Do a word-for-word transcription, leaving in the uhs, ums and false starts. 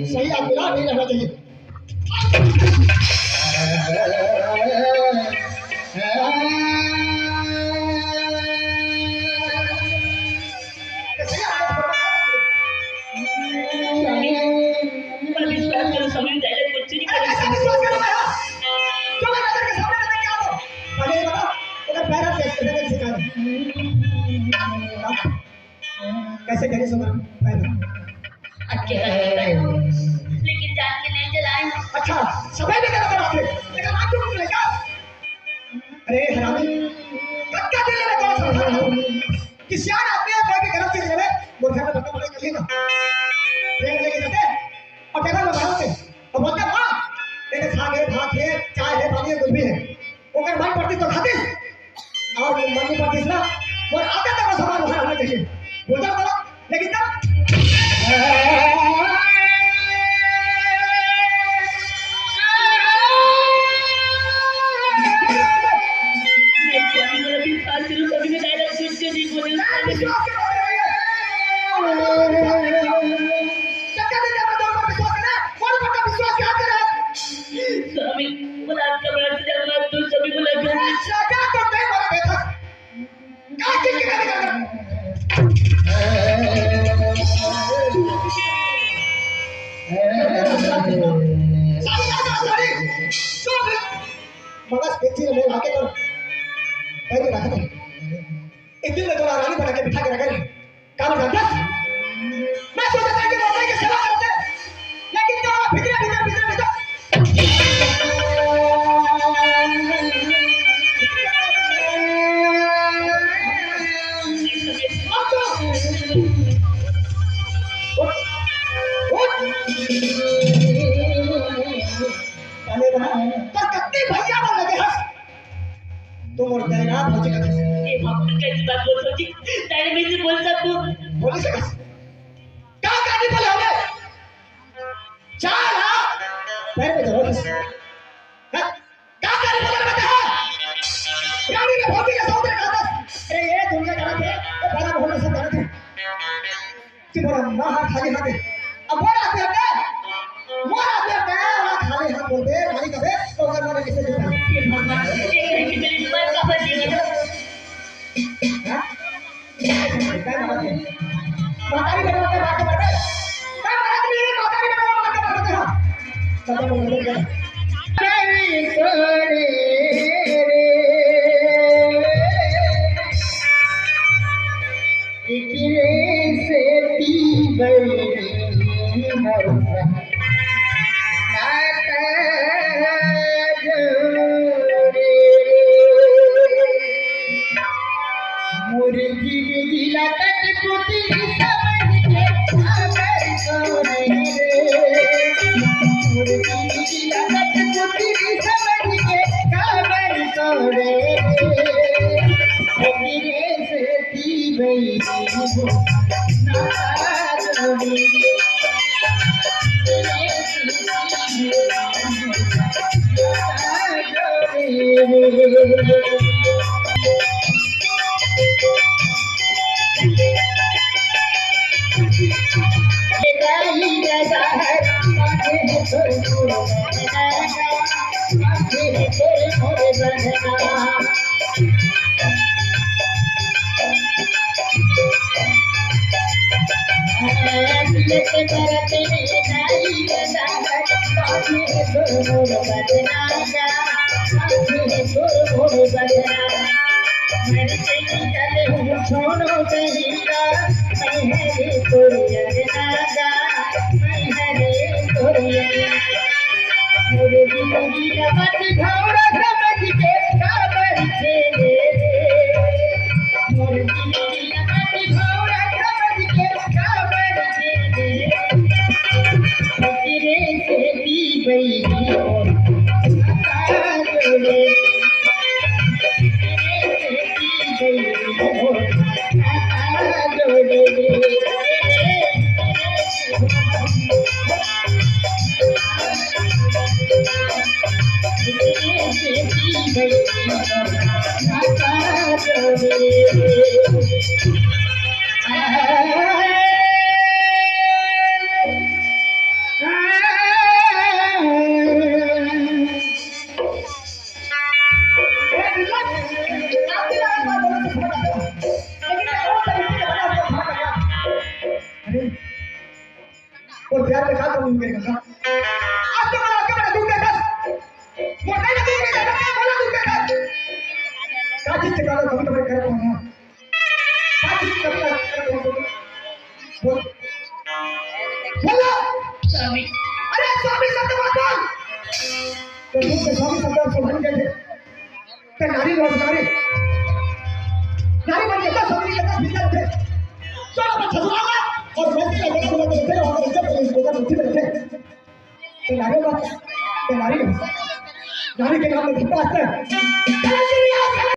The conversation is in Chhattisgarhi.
सही आदमी ला नहीं रहना चाहिए। स्वामी, पर विश्वास करो स्वामी, डायलॉग कुछ नहीं करेगा। ऐसा विश्वास करो मेरा। जो मैं नजर के सामने नजर क्या हो? पहले ये बताओ, अगर पैर आप कैसे, कैसे सिखा दे? कैसे करें सुना? पैर। अब क्या करता है? लेकिन जान के नहीं जलाए। अच्छा, सफाई भी करो, करो आप। लेकिन आप क्यों नहीं लेकर? अरे हरामी, कब का दिल में कौन सा हरामी? किस यार आदमी है, कोई भी गलत चीज करे, वो घर में बंदा बंदा कर लेगा। प्रेम लेके जाते हैं, और देखो वो भाग के, और बोलते हैं, "माँ, मेरे साथ है, भात है, चाय है, पानी है, कुछ भी है।" वो अगर मन पड़ती तो खाते, और मन नहीं पड़ती ना, वो आदत है, वो सामान वहाँ रहना चाहिए। बोलता बोला, लेकिन तब स्वामी, मुलाकात का बड़ा जब मैं तू सभी मुलाकात। मगस बेटी ने मेरे आके तो पैर में रखा था। एक दिन मैं तोला रानी बना के बिठा के रखा है। काम करता। मैं सोचा था कि बाबा की सेवा करते, लेकिन तो भीतर, भीतर, भीतर, भीतर। अब तो उठ, उठ। अरे भाई, पर कत्ती भैया बोल लगे हंस। तू मोर दायरा भौजी का कैसे? ए बाप, तू कैसी बात बोल सकती? दायरे में से बोल सकती? बोल नहीं सकती। का का नहीं बोला हमें? चाल, हाँ। पैर पे धरो बस। हाँ? का का नहीं बोला बता? रानी ने भौजी का सौदा कहा था। अरे ये दुनिया जाना थे, ये बड़ा मोहल्ला सब जाना थे। कि बोला, माँ हाथ खाली हाथ है। अब बोला आते हैं, बोला आते हैं, वहाँ खाली हाथ बोलते हैं, रानी का दे, तो अगर मैंने किसे देखा। हे भगवान, ये कहीं की मेरी मर का बची है। हाँ? क्या बात है? मातारी बना के बात करते हैं। क्या बात है? ये मातारी बना के बात करते हैं। चलो, बोलो, बोलो। एकरे सेती बहिनी मोर नाता जोड़े रे। मोर जिनगी ला कठपुतली समझ के काबर तोड़े रे। मोर जिनगी ला कठपुतली समझ के काबर तोड़े रे। एकरे सेती रूप के स्वामी शब्द से बन गए थे। ते नारी रोजगारी, नारी बन के दस अग्नि के दस विद्या थे। चल अपन ससुराल आ, और रोटी का बड़ा हुआ तो थे, और इज्जत को इज्जत उठी में रखे। ते नारी बन, ते नारी, नारी के नाम में कितना आता है?